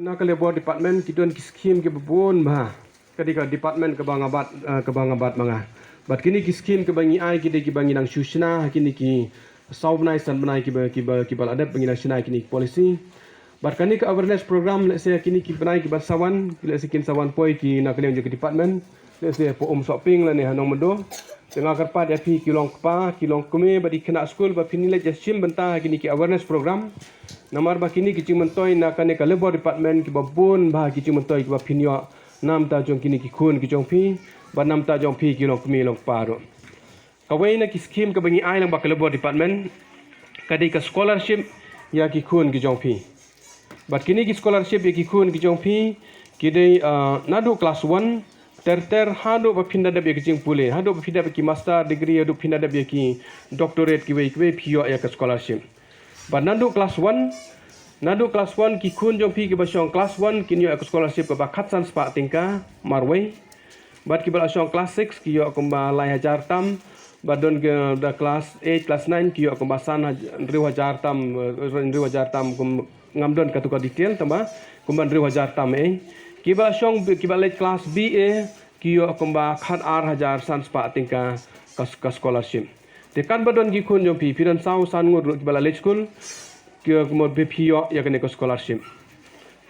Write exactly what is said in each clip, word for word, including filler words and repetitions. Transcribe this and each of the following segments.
Na ka Labour Department ki don ki skim kiba bun bha. Ka dei ka department kaba nga bat, eh, kaba nga bat ma nga. Bad kine ki skim kaba ngi ai ki dei kiba ngi nang shu shna ha kine ki saw bnai san bnai kiba, kiba, kiba la dep ba ngi nang shna kine ki policy. Bad kane ka awareness program, lehse kine ki bnai kiba sa wan, lehse kin sa wan poi ki na ka liang jong ka department. Lehse hapoh Umsohping lane ha Nongmyndew. Te nga kyrpad ïa phi ki long kpa, ki long kmie bad ki khynnah skul ba phin leit ïa shim bynta ha kine ki awareness program. Namar ba kine ki jingmyntoi na kane ka Labour Department kiba bun bha ki jingmyntoi kiba phin ïoh na bynta jong kine ki khun ki jong phi, bad na bynta jong phi ki long kmie long kpa ruh. Kawei na ki skim kaba ngi ai lang bad ka Labour Department ka dei ka scholarship ïa ki khun ki jong phi. Bad kine ki scholarship ïa ki khun ki jong phi ki dei, ah, naduh class one ter ter haduh ba phin da dep ïa ki jingpule, haduh ba phin da dep ïa ki master degree, haduh phin da dep ïa ki doctorate kiwei kiwei phi ïoh ïa ka scholarship. Bad naduh class one, naduh class one ki khun jong phi kiba shong class one kin ïoh ïa ka scholarship kaba khatsan spah tyngka marwei. Bad kiba la shong class six ki ïoh kumba lai hajar tam. Bad don ki da class eight, class nine ki ïoh kumba san haj-, hynriew hajar tam, eh, hynriew hajar tam kum ngam don katu ka detail tangba kumba hynriew hajar tam eh. Kiba la shong, kiba leit class B A ki ïoh kumba khat ar hajar san spah tyngka ka, ka scholarship. Te katba don ki khun jong phi, phi don saw san ngut ruh kiba la leit skul, ki ïoh kumba phi ïoh ïa kane ka scholarship.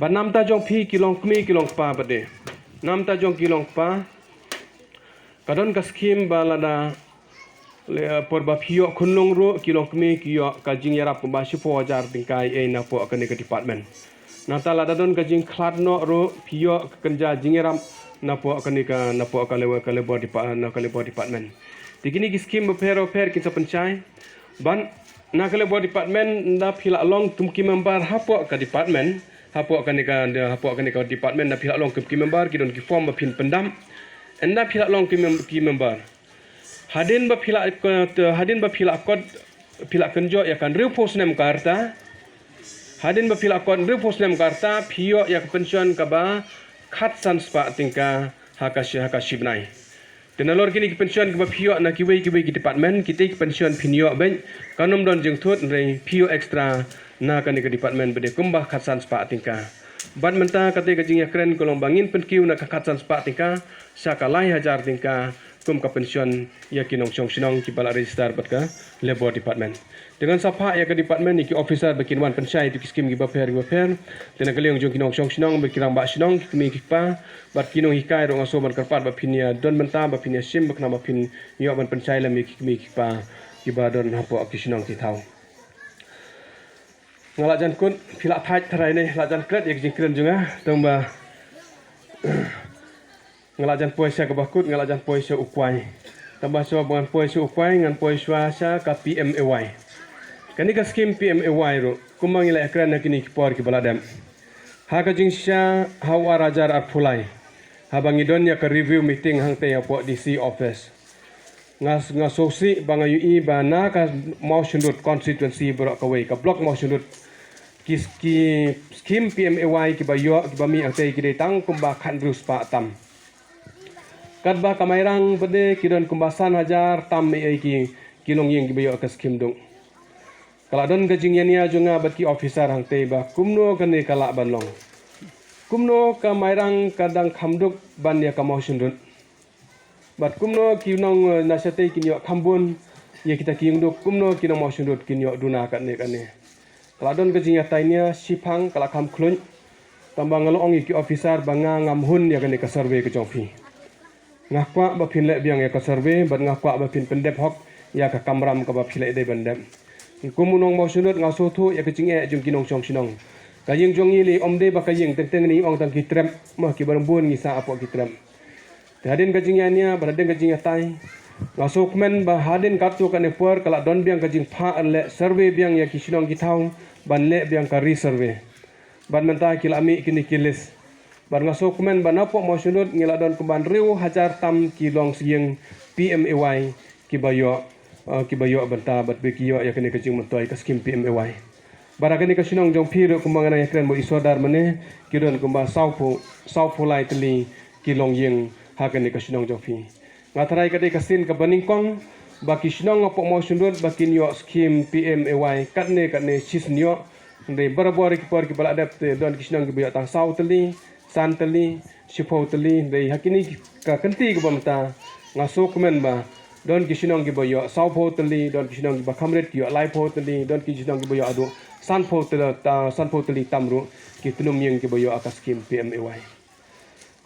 Bad na bynta jong phi ki long kmie ki long kpa bad de. Na bynta jong ki long kpa, ka don ka skim ba lada, le, por ba phi ïoh khunlung ruh ki long kmie ki ïoh ka jingïarap kumba shiphew hajar tyngka ei ei napoh kane ka department. Nangta lada don ka jingkhlad noh ruh phi ïoh ka kynja jingïarap napoh kane ka, napoh ka Labour, ka Labour Depa-, na ka Labour Department. Te kine ki skim bapher bapher kin sa pynshai. Bad na ka Labour Department ynda phi la long kum ki member hapoh ka department, hapoh kane ka, hapoh kane ka department ynda phi la long kum ki member ki don ki form ba phin pyndap. Ynda phi la long ki mem-, ki member. Hadien ba phi la, hadien ba phi la kot, phi la kynjoh ïa ka hynriewphew snem ka rta. Hadien ba phi la kot hynriewphew snem ka rta, phi ïoh ïa ka pension kaba khatsan spah tyngka ha ka shi, ha ka shi bnai. Te nalor kine ki pension kiba phi ïoh na kiwei kiwei ki department, kita ki pension phin ïoh beit, kan ym don jingthut hynrei phi ïoh extra na kane ka department ba dei kumba khatsan spah tyngka. Bad mynta kata ka jingïakren ka long ba ngin pynkiew na ka khatsan spah tyngka sha ka lai hajar tyngka kum ka pension ïa ki nongshong shnong kiba la register bad ka Labour Department. Te ngan sa phah ïa ka department, ïa ki officer ba kin wan pynshai ïa ki skim kiba pher kiba pher. Te na ka liang jong ki nongshong shnong bad ki rangbah shnong, ki kmie ki kpa bad ki nonghikai ruh nga sngew ban kyrpad ba phin ïa don bynta, ba phin ïa shim, ba khnang ba phin ïoh ban pynshai lem ïa ki kmie ki kpa kiba don hapoh ki shnong ki thaw. Nga la jan kut, phi la thait tharai ne, la jan klet ïa ki jingkren jong nga, tangba nga la jan poi sha kaba kut, nga la jan poi sha u kwai. Tangba shuwa ba ngan poi sha u kwai, ngan poi shuwa sha ka P M A Y. Kane ka skim P M A Y ruh, kumba ngi la ïakren ha kine ki por kiba la dep. Ha ka jingshisha ha u ar hajar arphew lai, haba ngi don ïa ka review meeting hangtei hapoh D C office. Nga, nga sngewsih ba nga ïohi ba na ka Mawshynrut constituency baroh kawei, ka block Mawshynrut, ki, ki skim P M A Y kiba ïoh, kiba mih hangtei ki dei tang kumba khathynriew spah tam. Katba ka Mairang pat de ki don kumba san hajar tam ei ei ki, ki longïing kiba ïoh ka skim duk. Ka la don ka jingïania jong nga bad ki officer hangtei ba kumno kane ka lah ban long. Kumno ka Mairang ka dang kham duk ban ïa ka Mawshynrut. Bad kumno ki nong, eh, na shatei kin ïoh kham bun ïa kita ki ïing duk, kumno ki nong Mawshynrut kin ïoh duna katne katne. Ka la don ka jingïatainia, shiphang ka la kham khluit. Tangba nga la ong ïa ki officer ba nga ngam hun ïa kane ka survey ka jong phi. Nga kwah ba phin leh biang ïa ka survey, bad nga kwah ba phin pyndep hok ïa ka kamram kaba phi la dei ban dep. Kum u nong Mawshynrut nga sngewthuh ïa ka jingeh jong ki nongshong shnong. Ka ïing jong ngi lei ym dei ba ka ïing, teng teng ngi ong tang ki trep, mo kiba bun ngi sah hapoh ki trep. Te hadien ka jingïania bad hadien ka jingïatai, nga sngewkmen ba hadien katto katne por ka la don biang ka jingphah leh survey biang ïa ki shnong ki thaw ban leh biang ka resurvey. Bad mynta ki la mih kine ki list. Bad nga sngewkmen ba napoh Mawshynrut ngi la don kumba hynriew hajar tam ki longsïing P M A Y kiba ïoh, eh, kiba ïoh bynta bad ba ki ïoh ïa kane ka jingmyntoi ka skim P M A Y. Bad ha kane ka shnong jong phi ruh kumba nga nang ïakren bad i sordar mynne, ki don kumba sawphew, sawphew lai tylli ki longïing ha kane ka shnong jong phi. Nga tharai ka dei ka sien kaba nyngkong ba ki shnong hapoh Mawshynrut ba kin ïoh skim P M A Y katne katne shisien ïoh, Hynrei barabor ki por kiba la dep te don ki shnong kiba ïoh tang saw tylli, san tylli, shiphew tylli, hynrei ha kine ki, ka kynti kaba mynta nga sngewkmen ba don ki shnong kiba ïoh sawphew tylli, don ki shnong kiba kham rit ki ïoh laiphew tylli, don ki shnong kiba ïoh haduh sanphew tylli, ta, sanphew tylli tam ruh ki tnum ïing kiba ïoh ha ka skim P M A Y.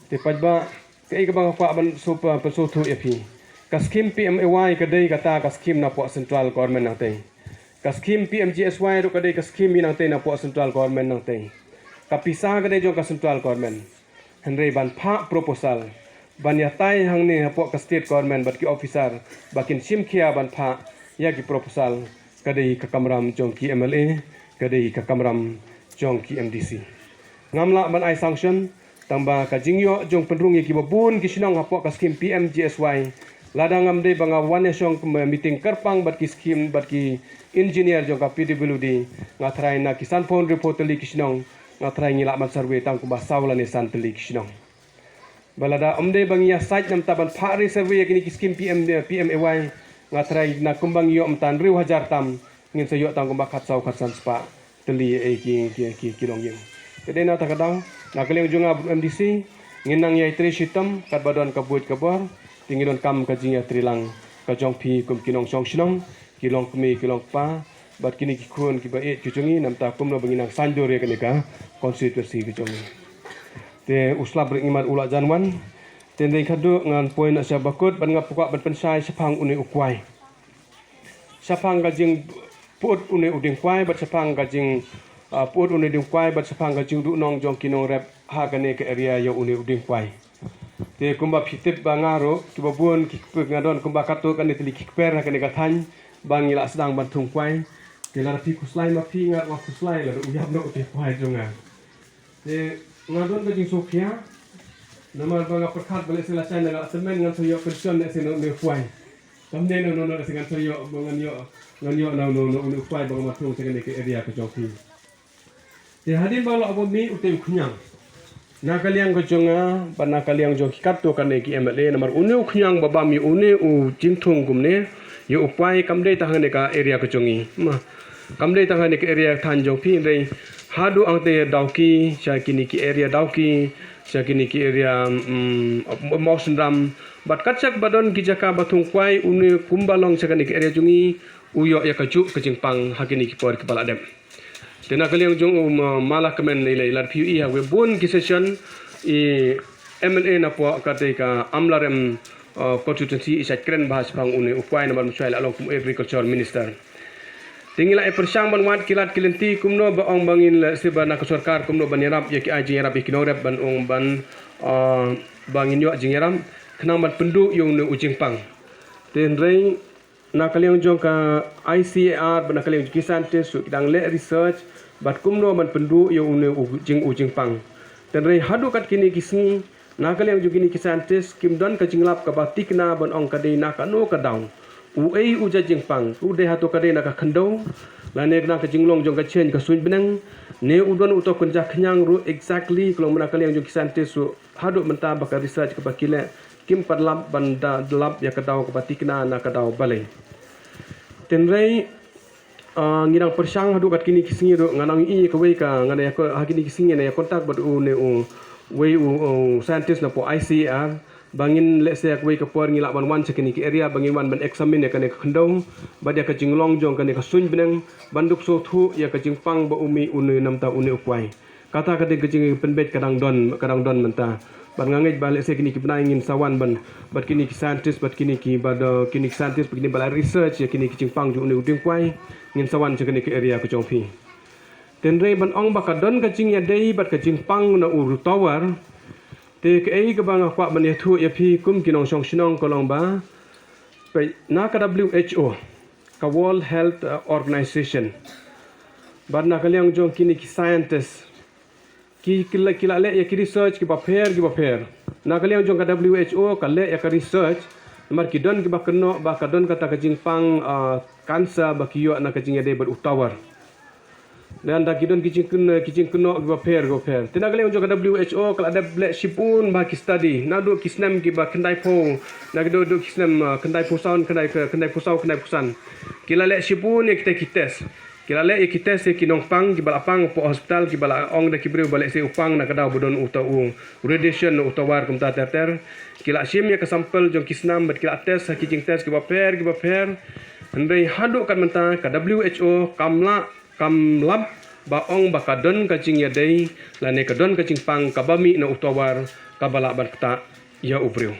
Te paidbah, kaei kaba nga kwah ban sngewp-, pynsngewthuh ïa phi. Ka skim P M A Y ka dei kata ka skim napoh central government nangtei. Ka skim P M G S Y ruh ka dei ka skim nangtei napoh central government nangtei. Ka pisa ka dei jong ka central government. Hynrei ban phah proposal, ban ïatai hangne hapoh ka state government bad ki officer ba kin shim khia ban phah ïa ki proposal, ka dei ka kamram jong ki M L A, ka dei ka kamram jong ki M D C. Ngam lah ban ai sanction, tangba ka jingïoh jong pynrung ïa kiba bun ki shnong hapoh ka skim P M G S Y. Lada ngam dei ba nga wan ïa shong ka meeting kyrpang bad ki skim bad ki engineer jong ka P W D, nga tharai na ki sanphew hynriewphew tylli ki shnong, nga tharai ngi lah ban survey tang kumba saw lane san tylli ki shnong. Ba lada ym dei ba ngi ïa sait namar ban phah re survey ïa kine ki skim P M, P M A Y, nga tharai na kumba ngi ïoh mynta hynriew hajar tam, ngin sa ïoh tang kumba khatsaw khatsan spah tylli ïa ki, ki, ki, ki longïing. Te dei na kata ka daw, na ka liang jong nga bad u M D C, ngin nang ïai trei shitom katba don ka buit ka bor, te ngi donkam ka jingïatreilang ka jong phi kum ki nongshong shnong, ki longkmie ki longkpa, bad kine ki khun kiba ïeit ki jong ngi, namar kumno ba ngin nang saiñdur ïa kane ka constituency ka jong ngi. Te u slap rit ngi mat u la jan wan. Te hynrei khadduh ngan poi noh sha ba kut bad nga kwah ban pynshai shaphang une u kwai. Shaphang ka jingput une u dieng kwai bad shaphang ka jing, ah, put une u dieng kwai bad shaphang ka jingduhnong jong ki nongrep ha kane ka area ïa une u dieng kwai. Te kumba phi tip ba nga ruh kiba bun ki kper, nga don kumba katto katne tylli ki kper ha kane ka thaiñ ba ngi la sdang ban thung kwai. Te lada phi khuslai ma phi, nga ruh nga khuslai lada u ïap noh u te kwai jong nga. Te nga don ka jingsngewkhia namar ba nga pyrkhat ba lehse lashai na nga la tymmen ngan sa ïoh pension lehse na une u kwai. Kam dei na une u, lehse ngan sa ïoh, ba ngan ïoh, ngan ïoh na une u, na une u kwai ba nga ma thung sha kane ka area ka jong phi. Te hadien ba la, ba mih u te u khñiang na ka liang ka jong nga bad na ka liang jong ki katto katne ki M L A, namar une u khñiang ba bam ïa une u jingthung kumne ïa u kwai kam dei tang ha kane ka area ka jong ngi. Ma, kam dei tang ha kane ka area thaiñ jong phi, hynrei haduh hangtei Dawki, sha kine ki area Dawki, sha kine ki area, mm, Mawsynram, bad katshak ba don ki jaka ba thung kwai, une kumba long sha kane ka area jong ngi, u ïoh ïa kajuh ka jingpang ha kine ki por kiba la dep. Te na ka liang jong u, ma, ma la kmen lei lei, lada phi ïohi ha kawei bun ki session, i M L A napoh katei ka Amlarem, uh, constituency i shait kren bha shaphang une u kwai namar mynshwa i la long kum agriculture minister. Te ngi la ïa pyrshang ban wad ki lad ki lynti kumno ba ong ba ngin lehse ba na ka sorkar kumno ban ïarap ïa ki, ai jingïarap ïa ki nongrep ban ong ban, uh, ba ngin ïoh jingïarap khnang ban pynduh ïa une u jingpang. Te hynrei na ka liang jong ka I C A R bad na ka liang jong ki scientist ruh ki dang leh research bad kumno ban pynduh ïa une u jing, u jingpang. Te hynrei haduh kat kine ki sngi na ka liang jong kine ki scientist kim don ka jinglap kaba thikna ban ong ka dei na kano ka daw, uei u jait jingpang, u dei hato ka dei na ka khyndew lane na ka jinglong jong ka change ka suiñ bneng, ne u don uto u kynja khñiang ruh exactly ka long. Na ka liang jong ki scientist ruh haduh mynta ba ka research kaba ki leh kim pat lap ban da, lap ïa ka daw kaba thikna na ka daw balei. Te hynrei, ah, ngi dang pyrshang haduh kat kine ki sngi ruh, nga nang ïohi kawei ka, nga nang ïa ko, ha kine ki sngi nga nang ïa contact bad une u, wei u, u scientist napoh I C A R ba ngin lehse ha kawei ka por ngi lah ban wan sha kine ki area ba ngin wan ban examine ïa kane ka khyndew bad ïa ka jinglong jong kane ka suiñ bneng ban dup sngewthuh ïa ka jingpang ba u mih une namar une u kwai. Kata ka dei ka jingpynbeit ka dang don, ka dang don mynta. Bad nga ngeit ba lehse kine ki bnai ngin sa wan ban, bad kine ki scientist, bad kine ki, bad, uh, kine ki scientist, bad kine ba la research ïa kine ki jingpang jong une u dieng kwai, ngin sa wan sha kane ka area ka jong phi. Te hynrei ban ong ba ka don ka jingïadei bad ka jingpang na u tower. Te kaei kaba nga kwah ban ïathuh ïa phi kum ki nongshong shnong ka long ba, peit, na ka W H O, ka World Health, uh, Organization, bad na ka liang jong kine ki scientist, ki, ki la, ki la leh ïa ki research kiba pher kiba pher. Na ka liang jong ka W H O ka leh ïa ka research namar ki don kiba kynnoh ba ka don kata ka jingpang, ah, cancer ba ki ïoh na ka jingïadei bad u tower. Lane da ki don ki jingkyn, ki jingkynnoh kiba pher kiba pher. Te na ka liang jong ka W H O ka la dep leh shibun bha ki study naduh ki snem kiba khyndaiphew, naduh, duh ki snem, ah, khyndaiphew saw, khyndai, khyndaiphew saw, khyndaiphew san. Ki la leh shibun ïa kita ki test. Ki la leh ïa ki test ïa ki nongpang, kiba la pang hapoh hospital, kiba la ong da ki briew ba lehse u pang na ka daw ba don uta u radiation, uta u tawar kumta ter ter. Ki la shim ïa ka sample jong ki snam bad ki la test ha ki jingtest kiba pher, kiba pher. Hynrei haduh kat mynta ka W H O kam lah, kam lap ba ong ba ka don ka jingïadei lane ka don ka jingpang kaba mih na u tawar kaba lah ban ktah ïa u briew.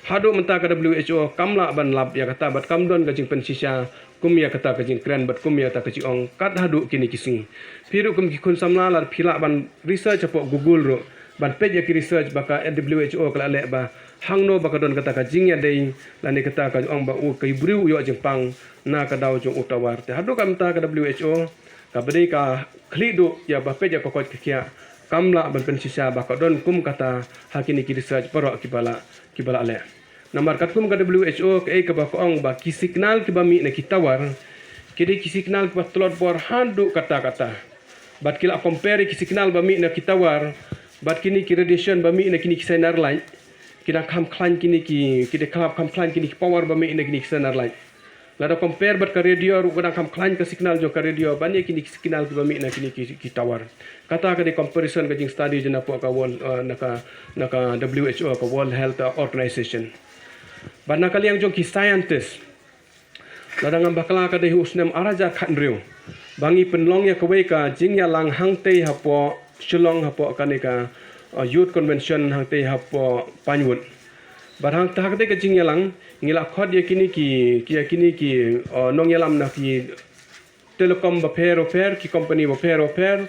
Haduh mynta ka W H O kam lah ban lap ïa kata bad kam don ka jingpynshisha kum ïa kata ka jingkren bad kum ïa kata ka jingong kat haduh kine ki sngi. Phi ruh kum ki khun samla lada phi lah ban research hapoh Google ruh, ban peit ïa ki research ba ka W H O ka la leh ba hangno ba ka don kata ka jingïadei lane kata ka ong ba u, ka briew u ïoh jingpang na ka daw jong u tawar. Te haduh kat mynta ka W H O kaba dei ka khlieh duh ïa ba peit ïa ka koit ka khiah kam lah ban pynshisha ba ka don kum kata ha kine ki research baroh kiba la, kiba la leh. Namar katkum ka W H O kaei kaba ka ong ba ki signal kiba mih na ki tawar ki dei ki signal kiba tlot bor haduh katta katta. Bad ki la compare ki signal ba mih na ki tawar bad kine ki radiation ba mih na kine ki sonar light. Ki dang kham khlaiñ kine ki, ki dang kham, kham khlaiñ kine ki power ba mih na kine ki sonar light. Lada compare bad ka radio ruh ka dang kham khlaiñ ka signal jong ka radio ban ïa kine ki signal kiba mih na kine ki, ki tawar. Kata ka dei comparison ka jingstudy jong napoh ka World, eh, na ka, na ka W H O, ka World Health Organization. Bad na ka liang jong ki scientist, lada ngam bakla ka dei ha u snem ar hajar khathynriew ba ngi pynlong ïa kawei ka jingïalang hangtei hapoh Shillong hapoh kane ka, uh, Youth Convention hangtei hapoh Pinewood. Bad hangta ha katei ka jingïalang ngi la khot ïa kine ki, ki, ïa kine ki, uh, nongïalam na ki telecom bapher bapher, ki company bapher bapher.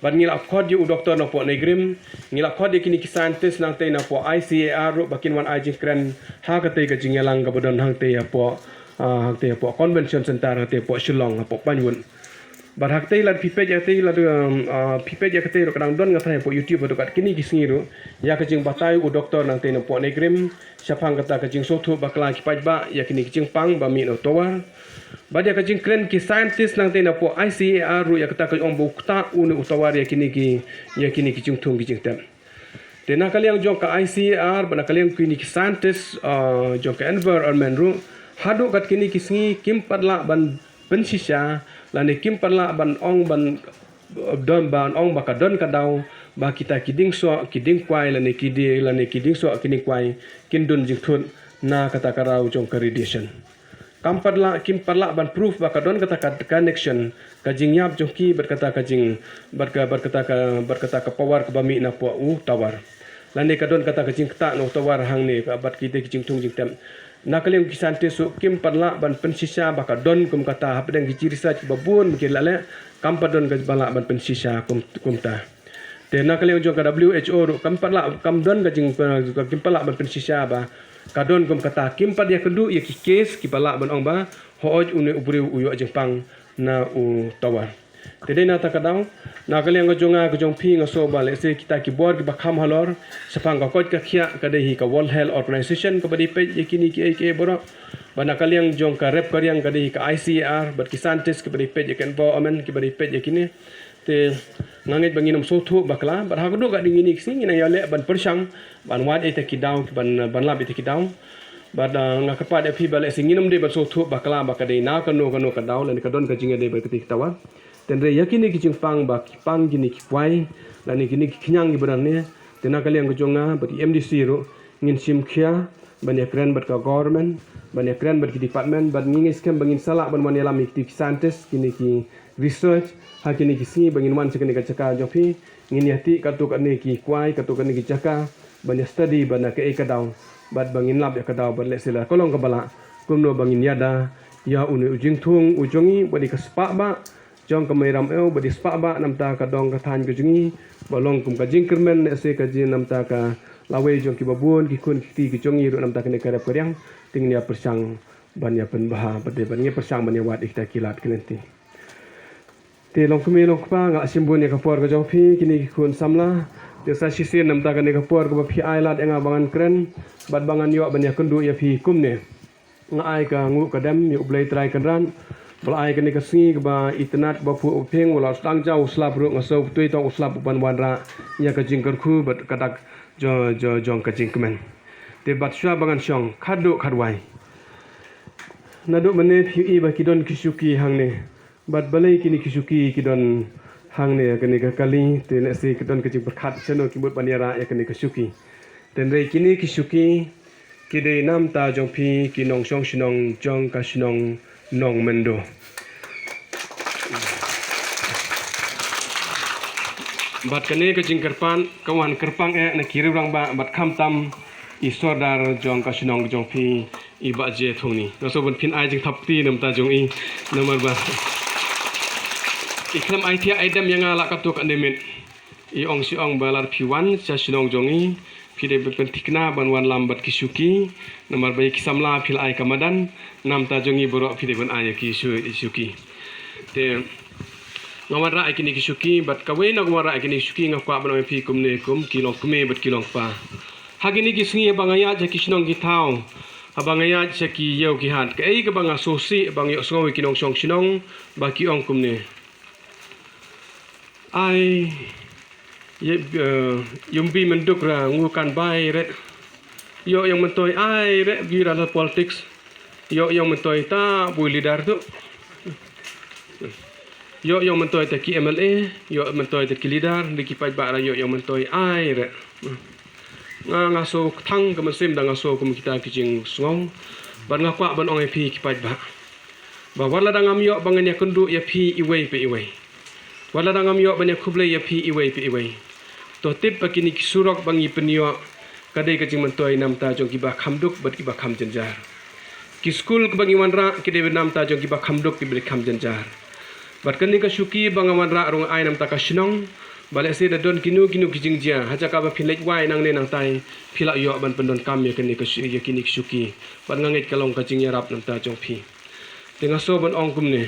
Bad ngi la khot ïa u doktor napoh NEIGRIHMS, ngi la khot ïa kine ki scientist nangtei napoh I C A R ruh ba kin wan ai jingkren ha katei ka jingïalang kaba don hangtei hapoh, ah, hangtei hapoh Convention Center, hangtei hapoh Shillong, hapoh Pinewood. Bad ha katei lada phi peit ïa katei lada, um, ah, phi peit ïa katei ruh ka dang don nga tharai hapoh YouTube haduh kat kine ki sngi ruh ïa ka jingbatai u doktor nangtei napoh NEIGRIHMS shaphang kata ka jingsngewthuh bakla ki paidbah ïa kine ki jingpang ba mih na u tawar. Bad ïa ka jingkren ki scientist nangtei napoh I C A R ruh ïa kata ka ong ba u ktah une u tawar ïa kine ki, ïa kine ki jingthung ki jingtep. Te na ka liang jong ka I C A R bad na ka liang kine ki scientist, ah, jong ka environment ruh haduh kat kine ki sngi kim pat lah ban pynshisha lane kim pat lah ban ong ban don, ban ong ba ka don ka daw ba kita ki diengsoh ki diengkwai lane ki die, lane ki diengsoh ki diengkwai kin don jingthut na kata ka raw jong ka radiation. Kam pat lah, kim pat lah ban proof ba ka don kata ka connection, ka jingïap jong ki bad kata ka jing, bad ka, bad kata ka, bad kata ka power kaba mih napoh u tawar. Lane ka don kata ka jingktah na u tawar hangne ka bad kita ki jingthung jingtep. Na ka liang ki scientist ruh kim pat lah ban pynshisha ba ka don kum kata hapdeng ki jingresearch kiba bun ba ki la leh, kam pat don kaba lah ban pynshisha kum, kumta. Te na ka liang jong ka W H O ruh kam pat lah, kam don ka jing, kim pat lah ban pynshisha ba ka don kum kata, kim pat ïakynduh ïa ki case kiba lah ban ong ba hooid une u briew u ïoh jingpang na u tawar. Te dei na kata ka daw, na ka liang ka jong nga ka jong phi nga sngew ba lehse kita ki bor kiba kham halor shaphang ka koit ka khiah ka dei hi ka World Health Organization kaba dei peit ïa kine kiei kiei baroh. Bad na ka liang jong ka rep ka riang ka dei hi ka I C A R bad ki scientist kiba dei peit ïa ka environment kiba dei peit ïa kine. Te nga ngeit ba ngin ym sngewthuh bakla bad ha kano ka dei kine ki sngi ngin ïaleh ban pyrshang ban wad ïa kita ki daw, ban, ban lap ïa kita ki daw. Bad, ah, nga kyrpad ïa phi ba lehse ngin ym dei ban sngewthuh bakla ba ka dei na kano kano ka daw lane ka don ka jingïadei bad kita ki tawar. Te hynrei ïa kine ki jingpang ba ki pang kine ki kwai lane kine ki khñiang kiba don hangne, te na ka liang ka jong nga bad i M D C ruh ngin shim khia ban ïakren bad ka government, ban ïakren bad ki department, bad ngi ngeit skhem ba ngin sa lah ban wan ïalam ïa kito ki scientist, kine ki research ha kine ki sngi ba ngin wan sha kane ka jaka jong phi, ngin ïatih katto katne ki kwai, katto katne ki jaka ban ïa study bad na kaei ka daw bad ba ngin lap ïa ka daw bad lehse la ka long kaba lah kumno ba ngin ïada ïa une u jingthung u jong ngi ba dei ka spah bah jong ka Meiram Ew ba dei spah bah namar ka dong ka thaiñ ka jong ngi ba long kum ka jingkyrmen lehse ka jing namar ka lawei jong kiba bun ki khun ki kti ki jong ngi ruh namar kane ka rep ka riang. Te ngin ïa pyrshang ban ïa pynbha bad ban ïa pyrshang ban ïa wad ïa kita ki lad ki lynti. Te long kmie long kpa, nga la shim bun ïa ka por ka jong phi kine ki khun samla. Te sa shisien namar kane ka por kaba phi ai lad ïa nga ba ngan kren bad ba ngan ïoh ban ïakynduh ïa phi kumne. Nga ai ka nguh ka dem ïa U Blei Trai Kynrad ba la ai kane ka sngi kaba itynnad, ba phuh ba phieng, ba la sdang jaw u slap ruh, nga sngew ba utei u tong u slap uban wanrah ïa ka jingkyrkhu bad ka dak jong, jong, jong ka jingkmen. Te bad shuwa ba ngan shong khatduh khatwai, naduh mynne phi ïohi ba ki don ki shuki hangne. Bad balei kine ki shuki ki don hangne kane ka kali, te lehse ki don ka jingpyrkhat shano ki mut ban ïarah ïa kane ka shuki. Te hynrei kine ki shuki ki dei namta jong phi ki nongshong shnong jong ka shnong Nongmyndo. Bad kane ka jingkyrpad ka wan kyrpang eh na ki rangbah bad khamtam i sordar jong ka shnong jong phi i Bah J Thongni. Nga sngewbha ban pynai jingthap kti namta jong i namar ba i khlem ai thiah ai dem ïa nga la katto katne miet. I ong shi ong ba lada phi wan sha shnong jong i phi dei ban pynthikna ban wan lam bad ki shuki namar ba ïa ki samla phi la ai ka madan namta jong i baroh phi dei ban ai ïa ki shu- shuki. Te nga wanrah ïa kine ki shuki bad kawei na nga wanrah ïa kine ki shuki nga kwah ban ong ïa phi kumne kum ki longkmie bad ki longkpa. Ha kine ki sngi haba nga ïaid sha ki shnong ki thaw haba nga ïaid sha ki ïew ki hat kaei kaba nga sngewsih ba nga ïohsngew ïa ki nongshong shnong ba ki ong kumne. Ai, ïa, eh, ïa u Bimynduk ra ngu kan bai re. Ïoh ïa u Myntoi ai re, bad ra la politics. Ïoh ïa u Myntoi ta bui leader tu. Ïoh ïa u Myntoi ta ki M L A, ïoh Myntoi ta ki leader, da ki paidbah ra ïoh ïa u Myntoi ai re. Nga nga sngew kthang ka mynsiem da nga sngew kum kita ki jingsngew. Bad nga kwah ban ong ïa phi ki paidbah. Ba wat lada ngam ïoh ba ngan ïakynduh ïa phi iwei pa iwei. Wat lada ngam ïoh ban ïakhublei ïa phi iwei pa iwei. To tip ba kine ki surok ba ngi pynïoh ka dei ka jingmyntoi namta jong kiba kham duk bad kiba kham jynjar. Ki skul kaba ngi wanrah ki dei namta jong kiba kham duk kiba kham jynjar. Bad kane ka shuki ba nga wanrah ruh ai namta ka shnong. Ba lehse da don kino kino ki jingjia ha jaka ba phi leit wai nangne nangtai phi lah ïoh ban pyndonkam ïa kane ka shu- ïa kine ki shuki. Bad nga ngeit ka long ka jingïarap namta jong phi. Te nga sngew ban ong kumne.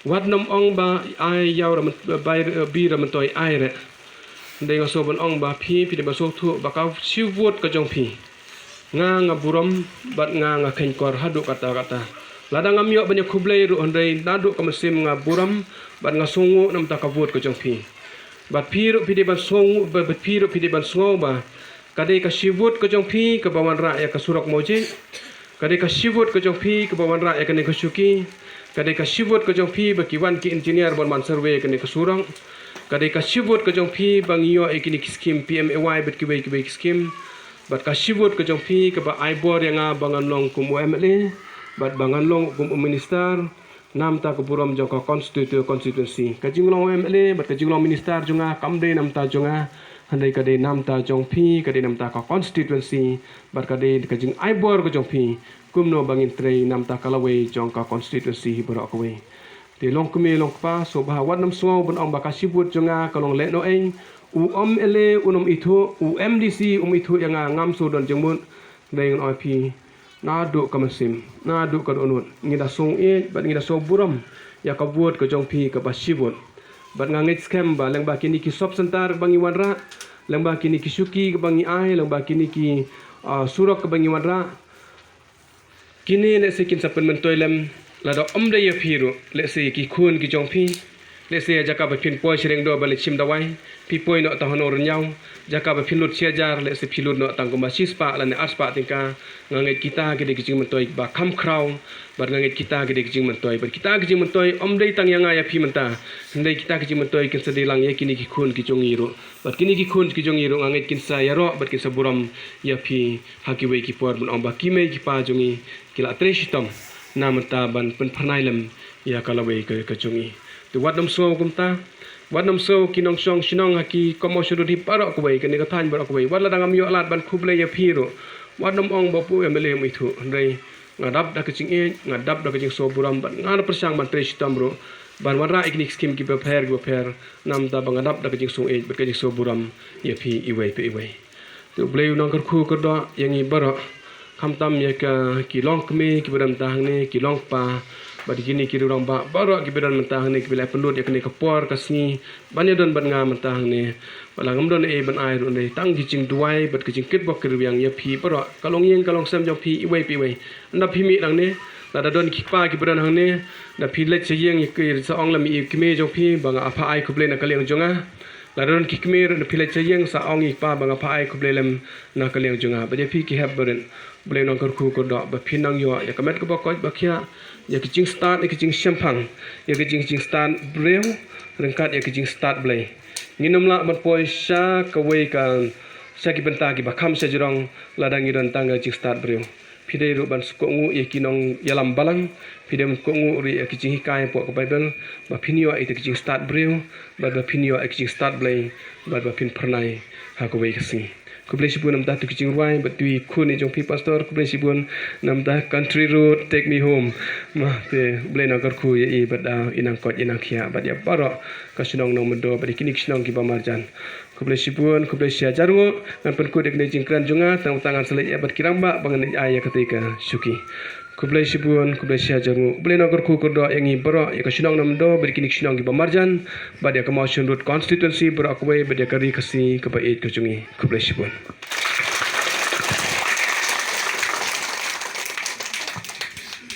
Wat nym ong ba ai ïa u ra myn- bai- Bimyntoi ai re. Hynrei nga sngew ban ong ba phi phi dei ban sngewthuh ba ka shi vote ka jong phi. Nga nga burom bad nga nga kheiñkor haduh katta katta. Lada ngam ïoh ban ïakhublei ruh hynrei naduh ka mynsiem nga burom bad nga sngewnguh namta ka vote ka jong phi. Bad phi ruh phi dei ban sngew ba bad phi ruh phi dei ban sngew ba ka dei ka shi vote ka jong phi kaba wanrah ïa ka surok Mawjid. Ka dei ka shi vote ka jong phi kaba wanrah ïa kane ka shuki. Ka dei ka shi vote ka jong phi ba ki wan ki engineer ban ban survey ïa kane ka surok. Ka dei ka shi vote ka jong phi ba ngi ïoh ïa kine ki skim P M A Y bad kiwei kiwei ki skim. Bad ka shi vote ka jong phi kaba ai bor ïa nga ba ngan long kum u M L A bad ba ngan long kum u minister. Namta ka burom jong ka constitu- constituency ka jinglong M L A bad ka jinglong minister jong nga kam dei namta jong nga. Hynrei ka dei namta jong phi ka dei namta ka constituency. Bad ka dei ka jingai bor ka jong phi kumno ba ngin trei namta ka lawei jong ka constituency hi baroh kawei. Te longkmie longkpa sngewbha wat nym sngew ban ong ba ka shi vote jong nga ka long lehnohei. U M L A u nym ithuh u M D C um ithuh ïa nga ngam sngew don jingmut. Hynrei ngan ong ïa phi. Naduh ka mynsiem naduh ka dohnud ngi da sngew ïeit bad ngi da sngew burom ïa ka vote ka jong phi kaba shi vote. Bad nga ngeit skhem ba lyngba kine ki sub centre ba ngi wanrah lyngba kine ki shuki kaba ngi ai lyngba kine ki, ah, surok kaba ngi wanrah. Kine lehse kin sa pynmyntoi lem lada ym dei ïa phi ruh lehse ki khun ki jong phi. Lehse ïa jaka ba phin poi sha Riangdo ban leit shim dawai phi poi noh tang hano Rynïaw. Jaka ba phin lut shi hajar lehse phi lut noh tang kumba shispah lane arspah tyngka. Nga ngeit kita ki dei ki jingmyntoi ba kham khraw. Bad nga ngeit kita ki dei ki jingmyntoi bad kita ki jingmyntoi ym dei tang ïa nga ïa phi mynta. Hynrei kita ki jingmyntoi kin sa dei lang ïa kine ki khun ki jong ngi ruh. Bad kine ki khun ki jong ngi ruh nga ngeit kin sa ïaroh bad kin sa burom ïa phi ha kiwei ki por ban ong ba ki mei ki pa jong ngi ki la trei shitom na mynta ban pynphyrnai lem ïa ka lawei ka, ka jong ngi. Te wat nym sngew kumta. Wat nym sngew ki nongshong shnong ha ki komo shnong hi baroh kawei kane ka thaiñ baroh kawei wat lada ngam ïoh lad ban khublei ïa phi ruh. Wat nym ong ba pu M L A um ithuh hynrei nga dap da ka jingïeit nga dap da ka jingsngew burom bad nga da pyrshang ban trei shitom ruh ban wanrah ïa kine ki skim kiba pher kiba pher. Namta ba nga dap da ka jingsngew ïeit bad ka jingsngew burom ïa phi iwei pa iwei. Te U Blei u nang kyrkhu kyrdoh ïa ngi baroh khamtam ïa ka ki longkmie kiba don mynta hangne ki longkpa bad kine ki rangbah baroh kiba don mynta hangne kiba la pynlut ïa kane ka por ka sngi ban ïadon bad nga mynta hangne. Bad la ngam don ei ban ai ruh ne tang ki jingduwai bad ki jingkitbok kitrwiang ïa phi baroh ka longïing ka longsem jong phi iwei pa iwei. Ynda phi mih nangne lada don ki kpa kiba don hangne da phi leit sha ïing ïa ki sa ong lem ïa ki kmie jong phi ba nga ap ai khublei na ka liang jong nga. Lada don ki kmie ruh da phi leit sha ïing sa ong ïa ki kpa ba nga ap ai khublei lem na ka liang jong nga bad ïa phi ki hep barit. Blei nang kyrkhu kyrdoh ba phi nang ïoh ïa ka met kaba koit ba khiah. ïa ka jingstad, ïa ka jingshemphang, ïa ka jing jingstad briew ryngkat ïa ka jingstad Blei. Ngin ym lah ban poi sha kawei ka, sha ki bynta kiba kham shajrong lada ngi don tang ka jingstad briew. Phi dei ruh ban kohnguh ïa ki nongïalam balang, phi dei ban kohnguh ruh ïa ki jinghikai hapoh ka Baibl, ba phin ïoh ïa ka jingstad briew, bad ba phin ïoh ïa ka jingstad Blei, bad ba phin phyrnai ha kawei ka sngi. Khublei shibun namar tu ki jingrwai bad tu i khun i jong phi pastor, khublei shibun namar Country Road Take Me Home. Ma te Blei nang kyrkhu ïa i bad, ah, i nang koit i nang khiah bad ïa baroh ka shnong Nongmyndo bad ïa kine ki shnong kiba marjan. Khublei shibun, khublei shihajar nguh, ngan pynkut ïa kane ka jingkren jong nga, tang tang ngan sa leit ïa bad ki rangbah ba ngan ai ïa katei ka shuki. Khublei shibun, khublei shihajar nguh. Blei nang kyrkhu kyrdoh ïa ngi baroh, ïa ka shnong Nongmyndo bad ïa kine ki shnong kiba marjan, bad ïa ka Mawshynrut constituency baroh kawei, bad ïa ka ri Khasi kaba ïeit ka jong ngi. Khublei shibun.